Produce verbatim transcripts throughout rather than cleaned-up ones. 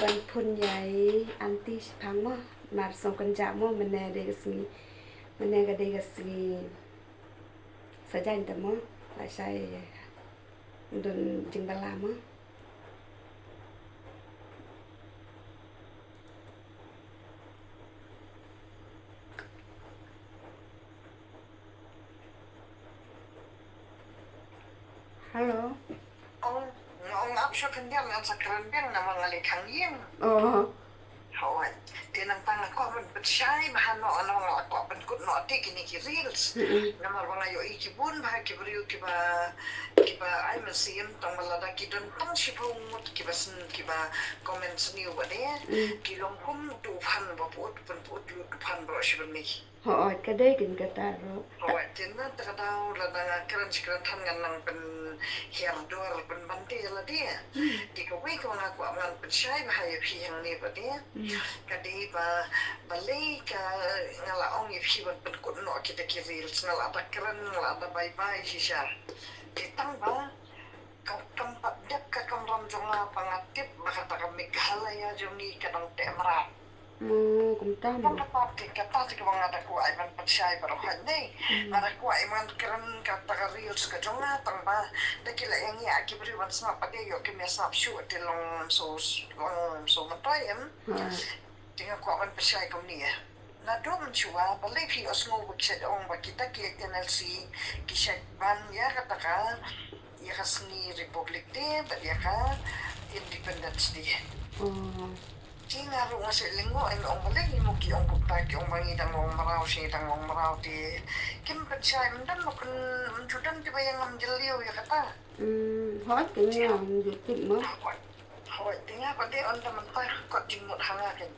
Ban phone ïa i aunty shiphang mo. Mar sngewkynjah mo, mynne dei ka sngi. Mynne ka dei ka sngi Saitjaiñ te mo. Lashai don jingbylla mo. Hello. Ong, nga ong ap sha khyndiat ngan sa kren biang namar nga leh khang ïing. Oh. Hooid. Te nangta nga kwah ban pynshai bha noh, nga kwah ban kut noh te kine ki reels. Mm-mm. Namar ba nga ïohi ki bun bha ki briew kiba, kiba ai mynsiem tang ba lada ki don tang shiphew ngut kiba sn-, kiba comment sniew ba de. Mm. Ki long kum utu u phan ba put, pynput lut u phan baroh shi bynni. Hooid, ka dei keiñ kata ruh. Hooid, te na kata ka daw lada nga kren shi kren than ngan nang pynhiar dor pynban te ïa lade. Hmm. Te kawei kaba nga kwah ngan pynshai bha ïa phi hangne ba de. Hmm. Ka dei ba, balei ka nga la ong ïa phi ban pynkut noh kita ki reels, nga la da kren, nga la da bye bye shisha. Te tang ba Ka kam pat dep ka kamram jong nga ba nga tip ba kata ka Meghalaya jong ngi ka dang teh mraw. Mo, kumta mo. Kata te, kata te kaba nga da kwah ai ban pynshai baroh hangne. Hmm. Nga da kwah ai ban kren kata ka reels ka jong nga tang ba da ki la ïa ngi ki briew ban sngap, ba dei ïoh kim ïa sngap shuh te long so, long so myntoi em. Hmm. Te nga kwah ban pynshai kumne. Naduh mynshuwa, balei phi ïohsngew ba ki shait ong ba kita ki N L C ki shait ban ïa kata ka, ïa ka sngi Republic Day bad ïa ka Independence Day. Hmm. Te nga ruh nga shait lyngngoh, nga ong balei ngi mo ki ong kumta, ki ong ba ngi dang long mraw, shi dang long mraw te. Kim pynshai, ym don mo, ym ju don kiba ïa ngam jylliew ïa kata. Hmm, hooid, te nga ym ju tip mo. Hooid, hooid, te nga pat de ynda mynta ka kot jingmut ha nga keiñ.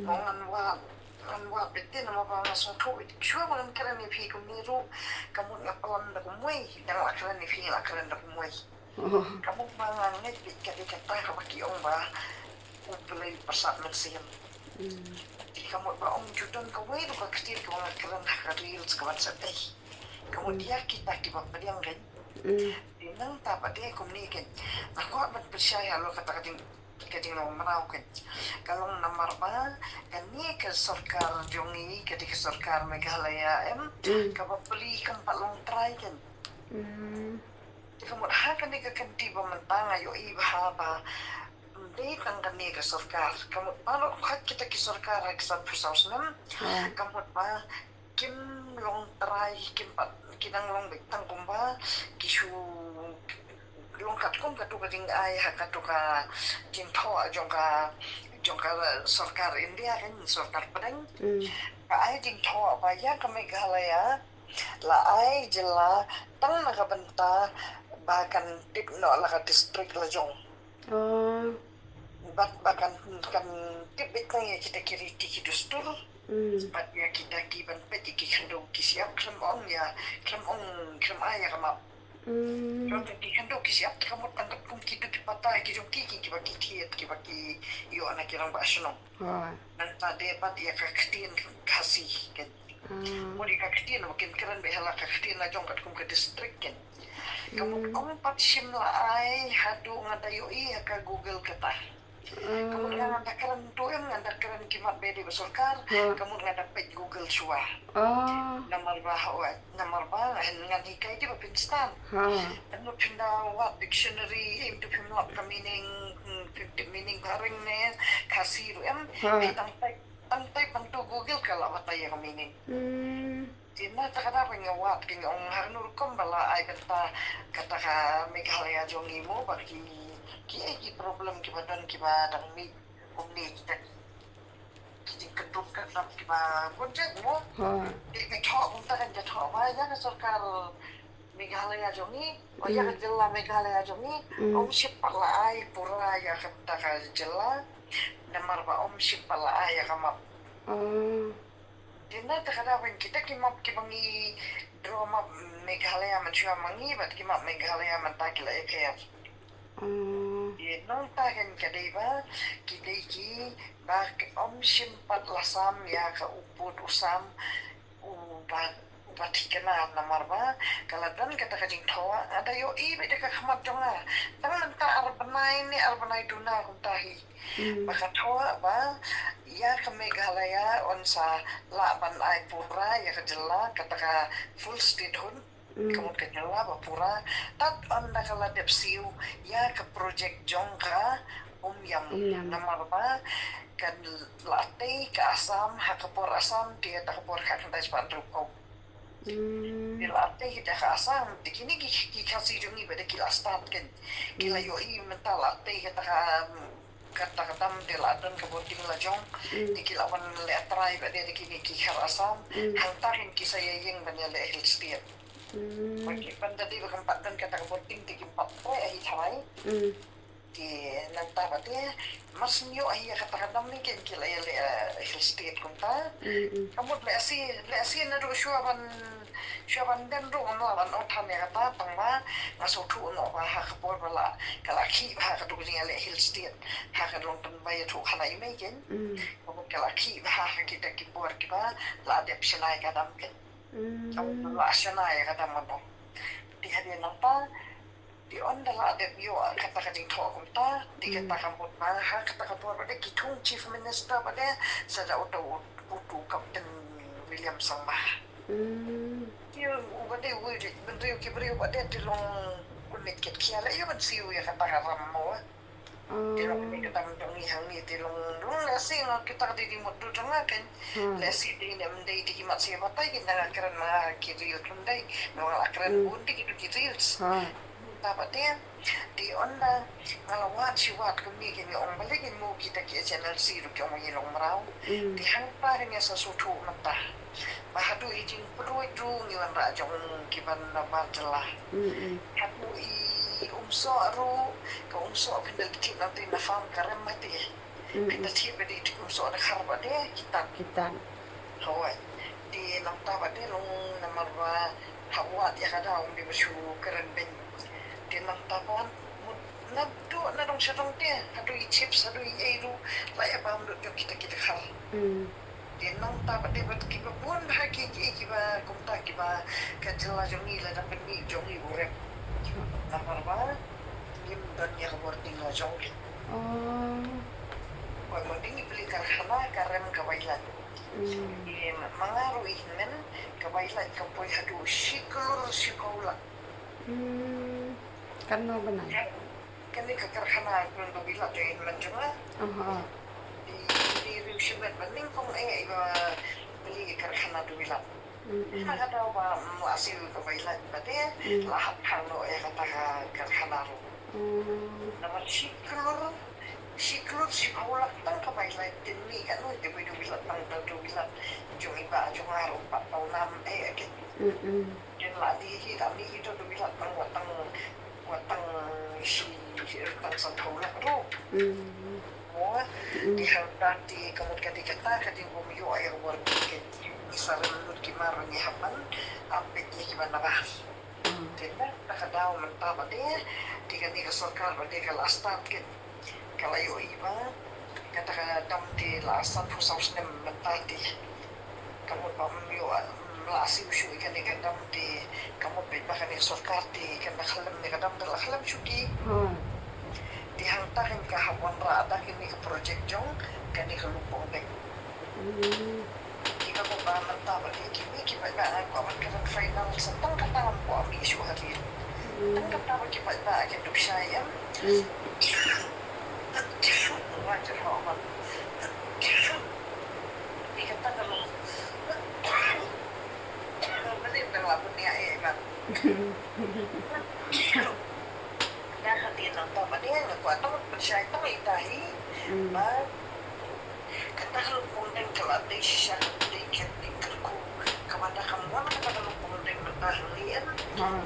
Mo ngan wad, ngan wad beit te namar ba nga sngewthuh beit shuwa ba ngan kren ïa phi kumne ruh, ka mut nga plan da kumwei, dang la kren ïa phi nga la kren da kumwei. Oh. Ka mut ba nga ngeit beit ka dei kata kaba ki ong ba U Blei u pyrsad mynsiem. Hmm. Te ka mut ba ym ju don kawei ruh ka ktien kaba nga kren ha ka reels ka ban sa dei. Ka mut ïa kita kiba pdiang keiñ. Hmm. Te nangta pat de kumne keiñ. Nga kwah ban pynshai halor kata ka jing, ka jinglong mraw keiñ. Ka long namar ba kane ka sorkar jong ngi, ka dei ka sorkar Meghalaya em, hmm, kaba plie kam pat long trai keiñ. Hmm. Te ka mut ha kane ka kynti ba mynta nga ïohi bha ba ym dei tang kane ka sorkar. Ka mut baroh khat kita ki sorkar ha ki sanphew saw snem. Hmm. Ka mut ba kim long trai, kim pat, ki dang long beit tang kumba ki shu long katkum katu ka jingai ha katu ka jingthoh jong ka, jong ka sorkar India kan, sorkar pdeng. Hmm. Ka ai jingthoh ba ïa ka Meghalaya la ai jylla tang na ka bynta ba kan tip noh la ka district la jong. Oh. Bad ba kan, kan tip beit tang ïa kita ki riti ki dustur. Hmm. Bad ïa kita ki ban peit ïa ki khyndew ki shyiap, khlem ong ïa, khlem ong, khlem ai ïa ka map. Hmm. Khlem ong ki khyndew ki shyiap te ka mut tang katkum ki duk ki pata ki jong ki, ki, kiba ki thied, kiba ki ïoh na ki rangbah shnong. Hooid. Nangta de bad ïa ka ktien Khasi keiñ. Ah. Mut ïa ka ktien ba kin kren beit ha la ka ktien la jong katkum ka district keiñ. Ka mut, hmm, ong pat shim la ai haduh nga da ïohi ha ka Google kata. Ka mut nga, ah, nga da kren tu em, nga da kren ki mat beit ba sorkar, ah, ka mut nga da peit Google shuwa. Ah. Namar ba hooid. Namar ba ngan, ngan hikai te ba phin sdang. Ha. Te mut phin da wad dictionary, em, te phim lap ka meaning, hmm, phim tip meaning phareng ne Khasi ruh em. Ha. Phi tang type, tang type ban tu Google ka la batai ïa ka meaning. Hmm. Te na kata ka daw ba nga wad, nga ong ha kano rukom ba la ai bynta kata ka Meghalaya jong ngi mo, ba ki, kiei ki problem kiba don kiba dang mih kumne kita ki jingkynduh kyndap kiba bun jait mo. Ha. Te ka thoh kumta kan, ka thoh ba ïa ka sorkar Meghalaya jong ngi, o ïa ka, mm, jylla Meghalaya jong ngi, mm, ym shym pat la ai pura ïa kata ka jylla, namar ba ym shym pat la ai ïa ka map. Oh. Te na kata ka daw ba kita ki map kiba ngi draw map Meghalaya mynshuwa ma ngi bad ki map Meghalaya mynta ki la ïakhun. Mm. Te nangta kan ka dei ba ki dei kiba ym shym pat la sam ïa ka u pud u sam uba, uba thikna, namar ba ka la don kata ka jingthoh, nga da ïohi beit da ka khmat jong nga. Tang mynta ar bnai ne ar bnai duna kumta hi. Ba ka thoh ba ïa ka Meghalaya yn sa lah ban ai pura ïa ka jylla kata ka full statehood. Ka mut ka jylla ba pura tad ynda ka la dep siew ïa ka project jong ka Umiam. Namar ba ka la tei ka Assam ha ka por Assam te ta ka por ka khyndai spah hynriewphew. Te la tei da ka Assam te kine ki ki Khasi jong ngi ba da ki la start kan ki la ïohi mynta la tei kata ka kata ka dam te la don ka bording la jong. Te ki la wan leh trai ba da kine ki khar Assam hangta kan ki sa ïa ïeng ban ïa leh Hill State. Ba ki ban da dei ba kam pat don kata ka bording te kim pat trai ahi trai. Te nangta ba te mar shu ïoh hi ïa kata ka dam ni ken ki la ïa leh Hill State kumta. Ka mut lehse lehse naduh shuwa ban shuwa ban dem ruh ngam lah ban ot than ïa kata tang ba nga sngewthuh noh ba ha ka por ba la ka la khih ba ha ka duk jingïaleh Hill State ha ka long tang ba ïathuh khana i mei ken. Ka mut ka la khih ba ha kita ki bor kiba la dep shna ïa ka dam ken. Ka mut la shna ïa ka dam mano. Te hadien nangta Te ynda la dep ïoh kata ka jingthoh kumta te kata ka mut ba ha kata ka por ba dei ki thung chief minister ba dei sa da uto uto Captain William Sangma. Te u ba dei u ri bynriew ki briew ba dei te long u nit ket khia la ïa ban siew ïa kata ka ram mo. Te long ni kata mut dong ni hang ni te long long la siew kita ka dei di mut du dong kan. Lehse dei ne em dei dei ki mat sia batai ki nang kren ma ki reel tun dei. Nang la kren bun dei ki tu ki reels. Ta ba te. Te ynda nga la wad shi wad kumne ki ngi ong ba le ki mu kita ki H N L C ruh ki ong ba ngi long mraw. Te hangta ki ngi sa sngewthuh mynta. Ba haduh i jingpynroi ruh ngi wanrah jong ki ban na bar jylla. Haduh i umsoh ruh ka umsoh phin da leit na te na farm ka rem ma te. Kita thie ba dei ti kum soh da khar ba dei kitan. Kitan. Hawai. Te nangta ba dei long namar ba ha wad ïa ka daw ym dei ba shu kren beiñ. Te nangta ba mut naduh na dong sha dong te haduh i chips haduh i ei ruh la ïa bam duh jong kita kita khar. Te nangta ba dei ba kiba bun ba ha ki ki kiba kumta kiba ka jylla jong ngi la dang pynmih jong ngi u rep. Namar ba ngim don ïa ka bording la jong ngi. Poi ma ding i pli karkhana ka rem ka Wailan. I ma nga ruh i hynmen ka Wailan ka poi haduh shi klur shiphew lak. Kan no bnai. Kane ka karkhana ka Wailan te i hynmen jong nga. I i riewshimet ba nyngkong eh i ba pli karkhana ka Wailan. Ha ka daw ba ym lah siew ka Wailan ba te la hap khang noh ïa kata ka karkhana ruh. Namar shi klur shi klur shiphew lak tang ka Wailan te mih katno te wei da Wailan tang da Wailan jong i ba jong nga ruh pat tau nam eh ake. Ken la dei hi da mih hi da Wailan tang wat tang wat tang shi tang sanphew lak ruh. Mo, te hangta te ka mut ka dei kata ka dei bym ïoh ïa ka bor ka dei ngi sa rem lut ki mar ngi hap ban ap beit ïa ki ban na bar. Te na kata ka daw mynta ba dei te kane ka sorkar ba dei ka la start ken ka la ïohi ba kata ka dam te la sanphew saw snem mynta te. Ka mut ba ym ïoh ym lah siew shuh ïa kane ka dam te ka mut beit ba kane ka sorkar te kan da khlem ne ka dam te la khlem shuki. Te hangta kan ka hap wanrah da kane ka project jong kane ka Lum Pongdeng. Te ka mut ba mynta ba dei ki mih ki paidbah nga kwah ban kren final sa tang kata ngam kwah mih shuh ha reel. Tang kata ba ki paidbah kin dup shai em. Nga jyrhoh ban. Te kata ka long. Ba dei tang la bun ïa eh ban. Nga hadien nangta ba dei nga kwah tang ban shai tang ita hi. Ba kata ka Lum Pongdeng ka la dei shisha ka dei ka dei kyrkhu. Kaba da kam wan kata ka Lum Pongdeng mynta hangne em.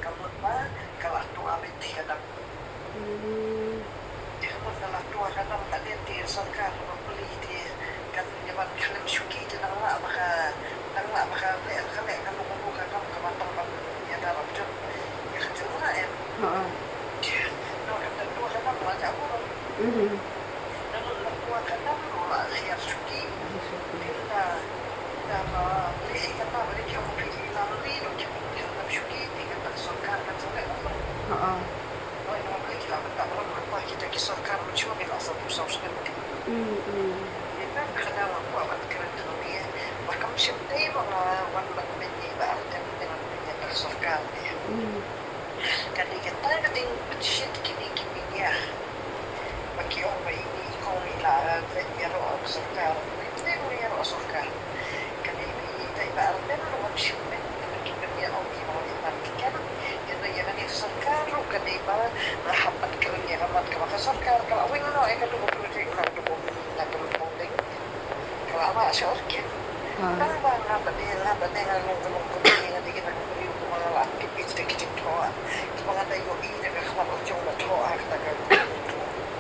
Ka mut ba ka la tuh abei te ka dam. Te ka mut ka la tuh ka dam ka dei te sorkar ba plie te kan ïa ban khlem shuki te dang lah ba ka dang lah ba ka leh ka leh ka mut ka dam kaba tang ban ïa da rap jot ïa ka jot lah em. Namar kata tuh ka dam la jah burom. Namar la tuh ka dam la hiar shuki. Te da da ba leh kata ba leh ki ong phi la leh dok ki ong phi la shuki te kata sorkar kan sa leh burom. Oi namar ki la mynta burom kata kita ki sorkar mynshwa ki la sa tu sa shuki. Ynda ka dang kwah ban kren ïa ba kam shym dei ba nga wan ban bynta ba Ardent, ïa ka sorkar. Kane kata ka dei ban shit kine ki media ba ki ong ba ini i kong i la ïaroh sorkar. Ym dei ba ïaroh sorkar. Kane i dei ba Ardent ruh wan shim bynta ba ki pynïaid ong ki ba wan ban ki kem. Ïa kane ka sorkar ruh ka dei ba nga hap ban kren ïa ka mat kaba ka sorkar ka la weng noh ïa ka dei ba project na ka dei ba na ka dei ba Ka la ba shor kin. Tang ba nga ba dei, nga ba dei, nga long ka long ka dei, nga dei, nga dei, nga dei, nga la ki pi te ki jingthoh. Ki ba nga dei ïohi da ka khmat u jong ba thoh ha kata ka.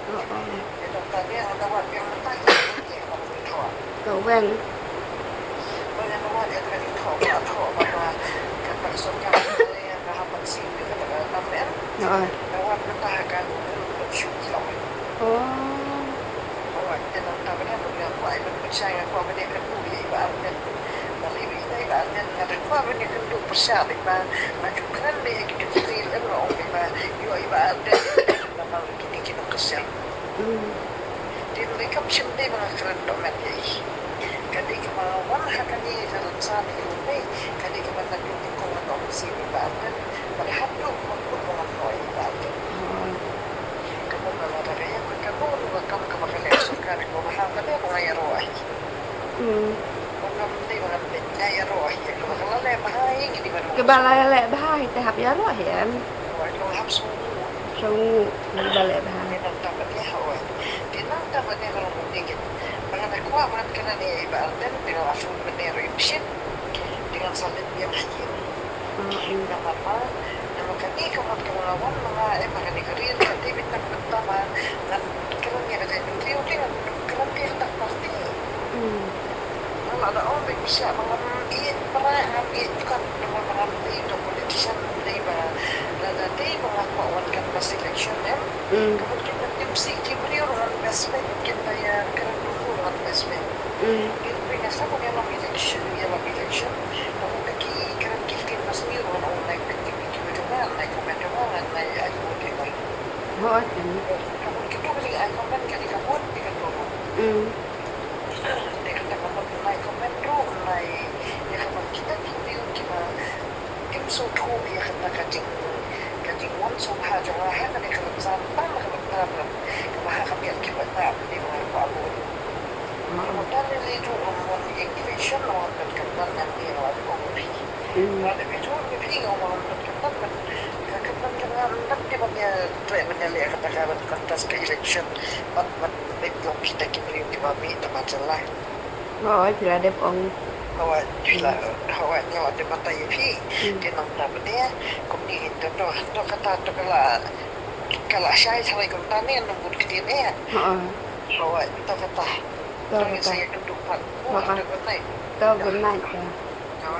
Ïa dong ta dei nga da wat biang mynta ki ki ba thoh. Ka weng. Ba nga da wat ïa ka jingthoh ba thoh ba ka ka ka sot ka ka hapan si ka ka ka tam em. Ka wat mynta ka ka shu ki long. Oh. Ka wat te nang ta ba dei ba nga kwah ban pynshai nga kwah ban ïa ka tu ïa ba arngen. Ba li ba ïa ba arngen nga da kwah ban ïa ka tu pyrshah ïa ba nga tu kren ïa ka tu ïa ba ong ïa ba ïa ba arngen. Namar kine ki nongkyrshan. Te ngi kam shym dei ba nga kren dohmed ïa i. Ka dei kaba nga wan ha kane ka rynsan ïa u mei, ka dei kaba naduh nyngkong nga ong shisha ïa i Bah Ardent, bad haduh ba kut ba ngan ong ïa i Bah Ardent. Kaba nga la da ka ïa ka bun ba kam kaba ka leh sorkar ïa ka bha ka dei ba nga ïaroh hi. Ba ngam dei ba ngam dei nga ïaroh hi ïa kaba ka la leh bha hi ngi dei ban. Kaba la leh bha hi te hap ïaroh hi em. Oi, long hap sngewbha. Sngewbha ba leh bha. Te nangta ba dei ha oi. Te nangta ba dei ha long ba dei kit. Ba nga da kwah ba ngan kynnoh ïa i Bah Ardent, te nga la phone mynne ruh im shit. Te ngan sa leit biang ha ïing. Namar ba, namar kane ka mat kaba nga wan ma nga, eh, ma kane ka ri ka dei beit na ka bynta ba ngan kynnoh ïa ka jaitbynriew, te ngan kynnoh ïa ka party. Nga la da ong beit pisa ba ngam ïeit para, ngam ïeit kat, namar ba ngam dei u politician, ym dei ba, lada dei ba nga kwah wan canvass election em. Ka mut kin ym dei pisa ki briew ruh ngan best friend, kin da ïa kren ruh ngan best friend. Kin briew nga sa ban ïalam election, ïalam election. Ka mut ki kren ki ktien ba sniew ruh ngan ong nai peit ki video jong nga, nai comment jong nga, nai ai vote ïa nga. Hooid. Ka mut kito ki ai comment, ka dei ka vote, dei ka vote. Te kata ka mut nai comment ruh, nai ïa ka mut kita ki briew kiba kim sngewthuh ïa kata ka jing, ka jingwan sngewbha jong nga ha kane ka rynsan tang na ka bynta kaba ha ka miet kiba tap dei ba nga kwah bun. Ka mut da lei lei ruh ym wan ïa election, ym wan pynkyndon ngan ïa nga dei ong phi. Nga dei phi ruh phi nga wan pynkyndon ban ka kyndon ka nga ym dei ban ïa trei ban ïa leh kata ka ban contest ka election. Ban ban beit long kita ki briew kiba mih tang ba jylla. Hooid, phi la dep ong. Hooid, phi la, hooid, nga la dep batai ïa phi. Te nangta ba dei, kumne hi to, to, to kata, to ka la, ka la shai shalai kumta ne, nang bud ktien ne. Hooid, to kata. To kata. To ngi sa ïakynduh pat. To good night. To good night. To.